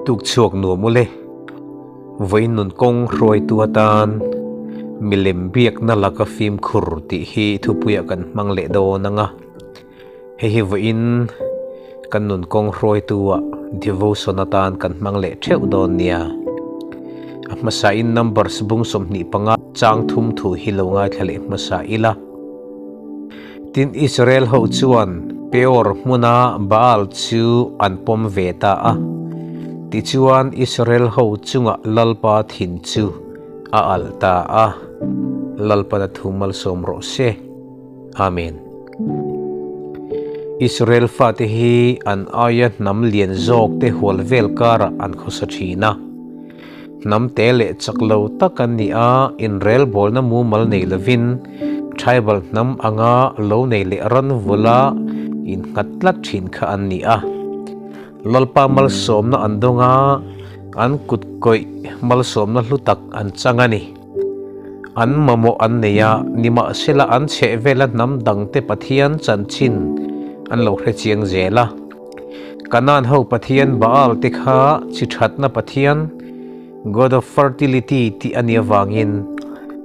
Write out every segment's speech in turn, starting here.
Tuk chhuak nuam ule. Vawiin nun kawng hruaitu atan milem biakna laka fimkhur tih hi thupuiah kan hmang leh dawn ang a. Hei hi vawiin kan nun kawng hruaitu ah devotion atan kan hmang leh theuh dawn nia. A hmasain Numbers bung 25 chang thum thu hi lo ngaithla leh hmasa ila. Tin Israel ho chuan Peor hmuna Baal chu an pawm ve ta a. Tichuan Israel ho chungah Lalpa thin chu a alh ta a. Lalpan a thu malsawm rawh se. Amen. Israel fate hi an aia hnam lian zawk te hual vel karah an khawsa thin a. Hnam te leh chak lo tak an ni a, inrelbawlna mumal nei lovin tribal hnam anga lo nei leh ran vula innghat tlat thin kha an ni a. Lalpa malsawmna an dawng a, an kut kawih malsawmna hlu tak an chang a ni. An mamawh an nei a, nimahsela an chheh vela hnam dangte Pathian chanchin an lo hre chiang zel a. Kanaan ho Pathian Baal te kha chi thatna Pathian, God of Fertility, tih a nih avangin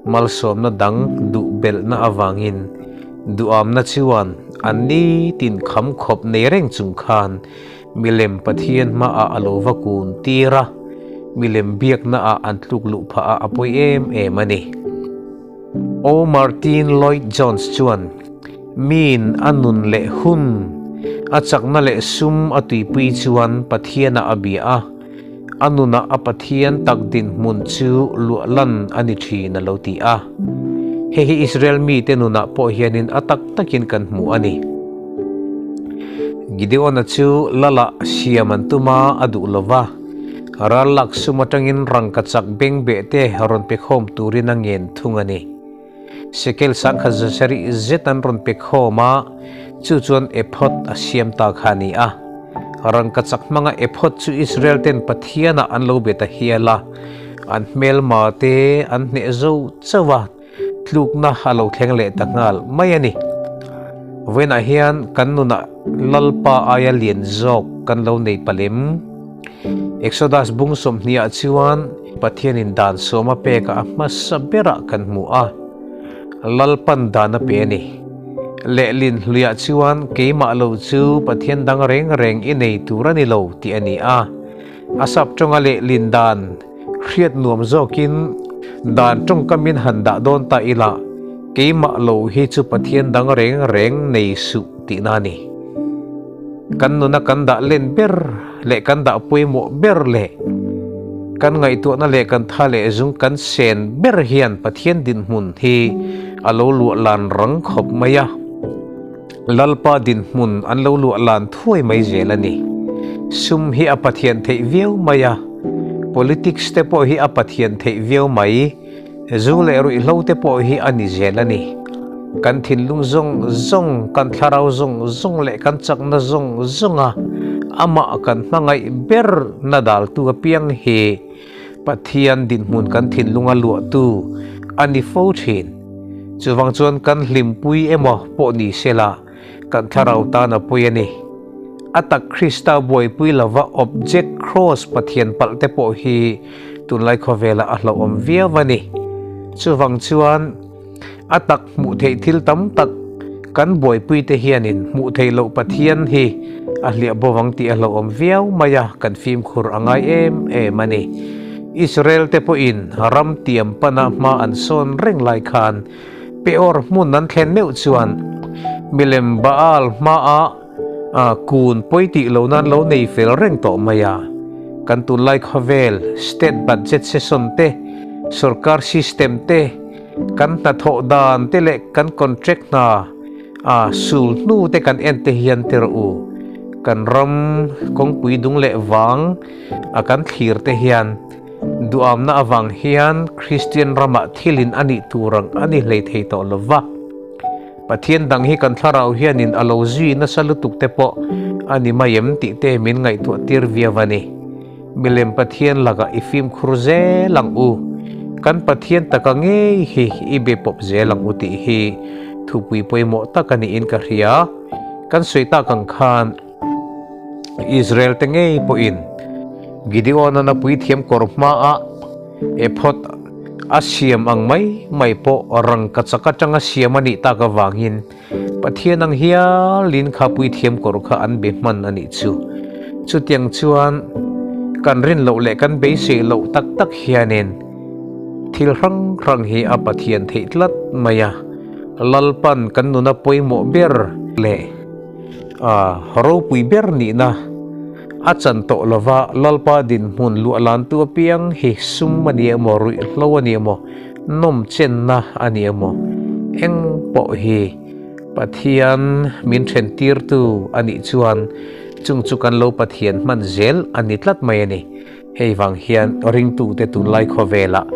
malsawmna dang duh belhna avangin duhamna chuan an nitin kham khawp nei reng chung khan Milem Pathian hmaah a lo va kun tir a, milem biaknaah an tluk luh phah a, a pawi em em a ni. O Martin Lloyd Jones chuan, Miin a nun leh hun, a chakna leh sum a tuipui chuan Pathianah a bia a, a nunah a Pathian tak dinhmun chu luahlan a ni thin a lo ti a. Hei hi Israel mite nunah pawh hianin a tak takin kan hmu a ni. Gideon-a chu Lala siam an tum a, a duh lo va. Ral lak sum atangin rangkachak bengbeh te rawn pe khawm turin a ngen thung a ni. Shekel sangkhat zasarih zet an rawn pe khawm a, chu chuan ephod a siam ta kha a ni a. Rangkachak hmanga ephod chu Israel ten Pathianah an lo be ta hial a, an hmelma te an hneh zo chauh a, tlukna a lo thleng leh ta nghal mai a ni. Vawiinah hian kan nunah Lalpa aia lian zawk kan lo nei palem. Exodus bung 20 ah chuan Pathianin dan sawma pekah a hmasa berah kan hmu a, Lalpan dan a pe a ni. Lehlin hluiah chuan keimah lo chu Pathian dang reng reng i nei tur a ni lo tih a ni a. A sap tawnga lehlin dan hriat nuam zawkin dan tawngkamin han dah dawn ta ila, keimah lo hi chu Pathian dang reng reng nei suh tihna a ni. Kan nuna kan dah len ber leh kan dah pawimawh ber leh kan ngaihtuahna leh kan tha leh zung kan sen ber hian Pathian dinhmun hi a lo luah lan rang khawp mai a. Lalpa dinhmun an lo luah lan thuai mai zel a ni. Sum hi a Pathian theih viau mai a, politics te pawh hi a Pathian theih viau mai. Zu leh ruihhlo te pawh hi a ni zel a ni. Kan thinlung zawng zawng, kan thlarau zawng zawng leh kan chakna zawng zawnga amah kan hmangaih ber na daltu apiang hi Pathian dinhmun kan thinlunga luahtu a ni fo thin. Chuvang chuan kan hlimpui emaw pawh ni sela kan thlarau tan a pawi a ni. A tak Krista buaipui lova object cross Pathian palh te pawh hi tunlai khawvelah a hlauhawm viau a ni. Chuvang chuan a tak hmuh theih thil tam tak kan buaipui te hianin hmuh theih loh Pathian hi a hliah bawvang tih a hlauhawm viau mai a, kan fimkhur a ngai em em a ni. Israel te pawhin ram tiam pana hma an sawn reng lai khan Peor hmun an thlen meuh chuan milem Baal hmaah kun pawi tih lo nan lo nei fel reng tawh mai a. Kan tunlai khawvel state budget session te, sorkar system te, kan hnathawh dan te leh kan contract hna sul hnu te kan en te hian ti rawh u. Kan ram kawngpui dung leh vang a kan thlir te hian Duamna avang hian Kristian ramah thilin a nih tur ang a ni hlei thei tawh lo va. Pathian dang hi kan thlarau hianin a lo zui nasa lutuk te pawh a ni mai em tih te min ngaihtuah tir viau a ni. Milem Pathian lakah i fimkhur zel ang u, kan Pathian taka ngei hi i be pawp zel ang u tih hi thupui pawimawh tak a niin ka hria. Kan sawi tak ang khan Israel te ngei pawhin. Gideon-a'n a puithiam kawr hmaah ephod a siam ang mai mai pawh rangkachak atanga siam a nih tak avangin Pathian ang hialin kha puithiam kawr kha an be hman a nih chu. Chutiang chuan kan rin loh leh kan beisei loh tak tak hianin thil hrang hrang hi a Pathian theih tlat mai a. Lalpan kan nuna pawimawh ber leh a ropui ber nihna a chan tawh lova Lalpa dinhmun luah lantu apiang hi sum a ni emaw, ruihhlo a ni emaw, nawm chenna a ni emaw, eng pawh hi Pathian min then tirtu a nih chuan chung chu kan lo Pathian hman zel a ni tlat mai a ni. Hei vang hian ringtute tunlai khawvelah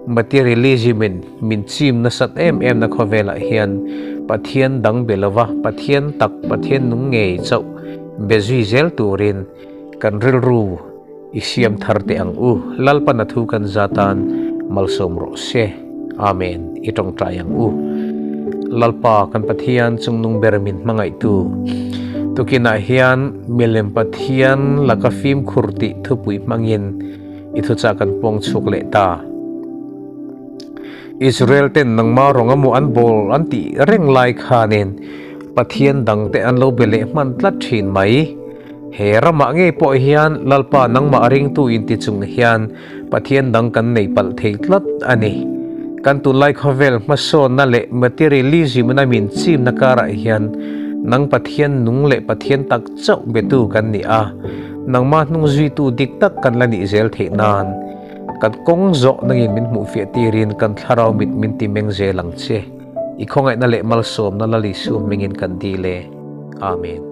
materialism-in min chim nasat em em na khawvelah hian Pathian dang be lova Pathian tak, Pathian nung ngei chauh be zui zel turin kan rilru i siam thar teh ang u. Lalpan a thu kan zatan malsawm rawh se. Amen. I tawngtai ang u. Lalpa kan Pathian chungnung ber min hmangaihtu tukinah hian milem Pathian laka fimkhur tih thupui hmangin i thuchah kan pawng chhuak leh ta. Israel ten nangma rawng emaw an bawl an tih reng lai khanin Pathian dangte an lo be leh hman tlat thin mai. He ramah ngei pawh hian Lalpa nangmah ringtu inti chung hian Pathian dang kan nei palh thei tlat a ni. Kan tunlai khawvel hmasawnna leh materialism-na min chimna karah hian nang Pathian nung leh Pathian tak chauh betu kan ni a, nangmah hnung zuitu dik tak kan la nih zel theih nan kan kawng zawh nangin min hmuhfiah tirin kan thlarau mit min ti meng zel ang che. I khawngaihna leh malsawmna Lal Isu hmingin kan dil e. Amen.